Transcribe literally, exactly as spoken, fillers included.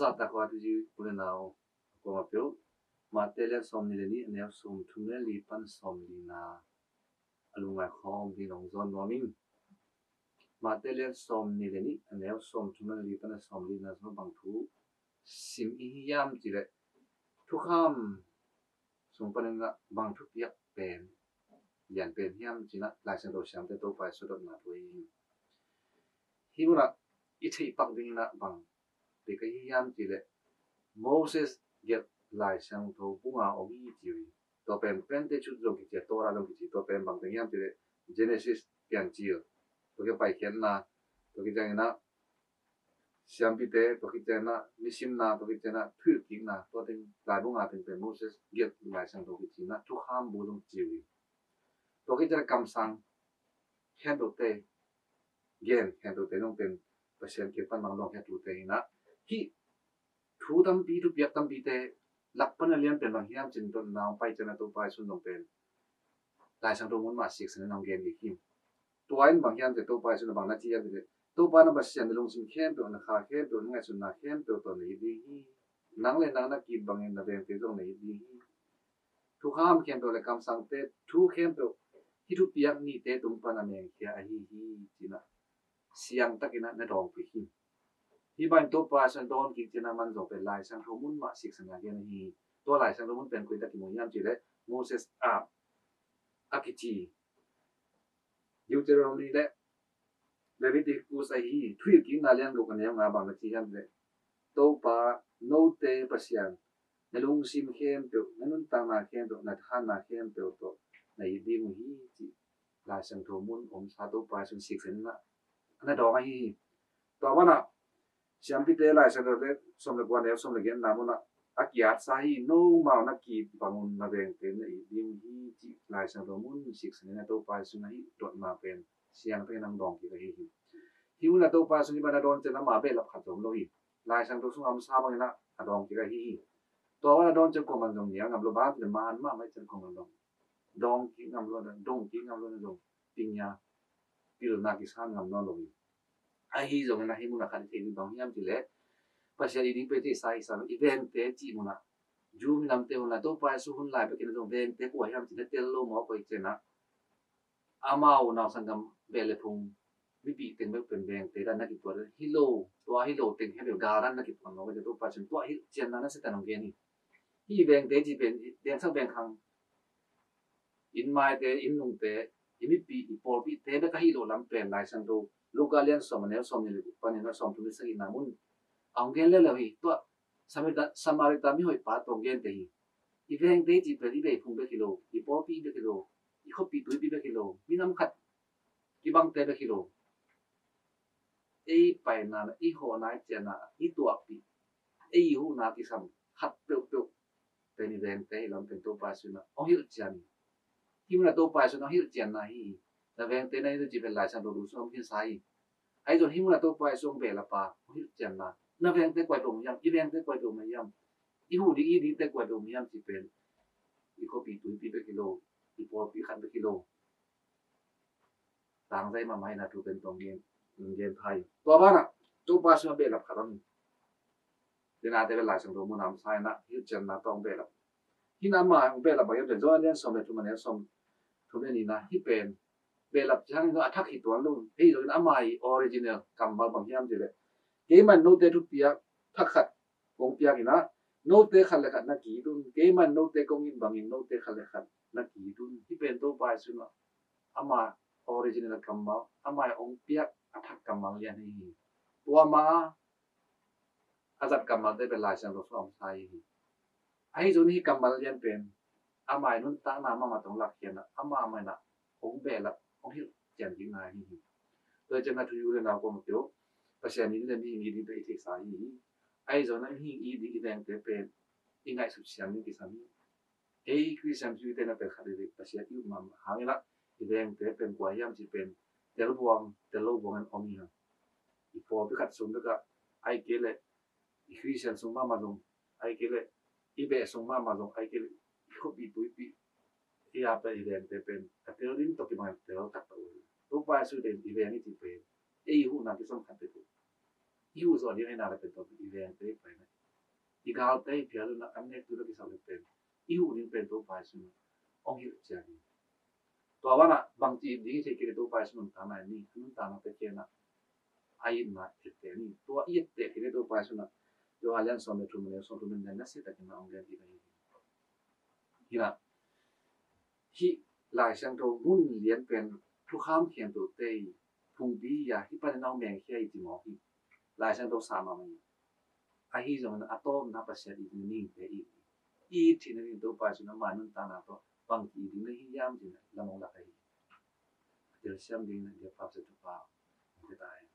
Zahtak huat hi, u le nau, a kuama peuh, Mate lian sawmnih le nih, a neu sawmthum le li pan sawmlina a lungngai khawm ding hong zawn nuam ing. Mate lian sawmnih le nih, a neu sawmthum le li pan a sawmlina sung bang thu sim i hi hiam cih leh, thukham sung panin ah bang thupiak pen lian pen hiam cih ah Lai Siangtho siamte Topa Jesu dotna thu ahi hi. Hih munah i theih pak dingin ah bang bek ahi hiam cih leh, Moses gelh Lai Siangtho bung a om hi ci uh hi. Tua pen Pentateuch zong kici a, Torah zong kici. Tua pen bang teng hiam cih leh Genesis Piancil, tua kici Paikhiatna, tua kici ciangin ah Siampite, tua kici ciangin ah Nisimna, tua kici ciangin ah Thuhilhkikna, tua teng Laibung a teng pen Moses gelh Lai Siangtho kici in ah, thukham bu zong ci uh hi. Tua kici ciangin ah kamsang khempeuhte, gen khempeuhte zong pen Pasian kiang pan bang dawng khia, tute hi in ah, hih thu tampi, thupiak tampite lak pan a lian pen bang hiam cih dotna hong pai ciangin ah Topa Jesu zong pen Lai Siangtho mun mah siksan in hong gen kik hi. Tua in bang hiam cih leh Topa Jesu in bang na ci hiam cih leh, Topa na Pasian na lungsim khempeuh, na kha khempeuh, na ngaihsutna khempeuh tawh na it ding hi. Nang le nang na ki-it bangin na vengte zong na it ding hi. Thukham khempeuh le kamsangte thu khempeuh hih thupiak nihte tung pan a mengkhia ahi hi, ci in ah siangtakin ah na dawng kik hi. Hih bangin Topa Jesu in dawng kik ciangin ah man zong pen Lai Siangtho mun mah siksan a gen ahi hi. Tua Lai Siangtho mun pen koi tak kimu hiam cih leh Moses a, a kici Deuteronomy le Leviticus ahi hi. Thuhilhkikna lian guk a neu nga bang na ci hiam cih leh, Topa note Pasian na lungsim khempeuh, na nuntakna khempeuh, na khanna khempeuh tawh na it ding uh hi, cih Lai Siangtho mun omsa Topa Jesu in siksan in ah na dawng ahi hi. Tua banah Siampite Lai Siangtho le sawm le kua, neu sawm le giatna munah a ki-atsa hi, nomau na ki-it bangun na vengte na it ding uh hi, cih Lai Siangtho mun siksan in ah Topa Jesu in ah hih dotna pen siangtakin hong dawng kik ahi hi. Hih munah Topa Jesu in hih bang a dawng ciangin ama behlap khat zong om lo hi. Lai Siangtho sungah omsa bangin ah a dawng kik ahi hi. Tua bang a dawng ciangin kuaman zong nial ngam lo, bang hang hiam cih leh man mahmah ahih ciangin kuaman zong dawng kik ngam lo, dong kik ngam lo, zong pingya pilna kisan ngam nawn lo hi. Ahi zongin ah hih munah khat i theih ding bang hiam cih leh, Pasian it ding pen theihsa hi sam, i vengte cih munah Jew minamte hun lai, Topa Jesu hun lai bekin ah zong vengte kua hiam cih na tel lo maw, koi ciangin ah amau nausanggam beh le phung mipih teng bek pen vengte dan na kituat hi lo, tua hi lo teng hi lo, gal dan na kituat lo, koi ciangin Topa Jesu in tua hilhcianna na Satan hong gen hi. Hih vengte cih pen vengsak vengkhang, inn maite, inn nungte, i mipih, i pawlpihte bek ahi lo lam pen Lai Siangtho Luka lian sawm a neu sawmnih le guk panin a sawmthum le sagihna mun a hong gen leuleu hi. Tua Samarita, Samarita mihoihpa tawh hong gen te hi. I vengte cih pen i beh phung bek hi lo, i pawlpi bek hi lo, i khuapi tuipi bek hi lo, minam khat kibangte bek hi lo. Ei paina, i hawhna, i ciahna, i tuahpih, ei huhna kisam khat peuhpeuh pen i vengte hi lam pen Topa Jesu in ah hong hilhcian hi. Hih munah Topa Jesu in hong hilhcianna hi. Na vengte na it un cih pen Lai Siangtho lu sung om khinsa hi. Ahi zong hih munah Topa Jesu hong behlap a hong hilhcianna, na vengte kua peuh om hiam, i vengte kua peuh om hiam, i huh ding i it dingte kua peuh om hiam cih pen i khuapi tuipi bek hi lo, i pawlpi khat bek hi lo, tangzai mahmah hi na thu pen tawh gen, gen thei. Tua banah Topa Jesu in a behlap khat om hi. Tua nate pen Lai Siangtho mun a omsa in ah hilhcianna tawh hong behlap. Hih in ama hong behlap bang hiam cih leh John a lian sawm le thum a neu sawmthum le nihna, hih pen behlap ciangin zong a thak hi tuan lo. Ahi zongin ama original kammal bang hiam cih leh, keimah in note thupiak thak khat kong piak in ah, note khat le khat na ki-it un. Keimah in note kong it bangin note khat le khat na ki-it un. Hih pen Topa Jesu in ah ama original kammal, ama hong piak a thak kammal lian hi hi. Tua ma a zat kammalte pen Lai Siangtho sung a omsa hi hi. Ahi zongin hih kammal lian pen ama nuntakna mahmah tawh hong lakkhiatna, ama mah in ah hong behlap, hong hilhcian kikna hi hi. Tua ciangin ah thu i u le nau kuamah peuh, Pasian it ding le mihing it ding pen i theihsa hi hi. Ahi zongin ah mihing it ding, i vengte pen i ngaihsut siam ding kisam hi. Ei Khristian sungte na pen khat veivei Pasian i up mahmah hangin ah i vengte pen kua hiam cih pen telbuang, tel lo buang in om hi hang. I pawlpi khat sung bek ah, ahih kei leh i Khristian sung mahmah zong, ahih kei leh i beh sung mahmah zong, ahih kei leh i khuapi tuipi, i a pen i vengte pen a tel ding tawh kibang tel taktak uh hi. Topa Jesu pen i veng i cih pen ei huhna kisam khat bek uh. I huh zawh ding ahihna le pen tua i vengte pen I galte i phial un ah an nek tu lak i sak lek pen i huh ding pen Topa Jesu in ah hong hilh ciat hi. Tua banah bangci ding i theih kei leh Topa Jesu nuntakna i ni, nuntakna Pasian ah a itna etteh ni. Tua i etteh kei leh Topa Jesu in ah Johan lian sawm le thum le sawm thum in ah nasia takin ah hong gen hi. Hi in ah hih Lai Siangtho mun lian pen thukham khempeuhte i phungpi hi a, hih panin a hong mengkhia hi ci mawk hi. Lai Siangtho sang mahmah hi. Ahi zongin a tawpna Pasian it ding mihingte it hi. I it theihna ding Topa Jesu in ama nuntakna tawh bangci it ding na hi hiam ci-in lam hong lak ahi hi. A telsiam dingin a biak Pasian thupha hong pia ta hen.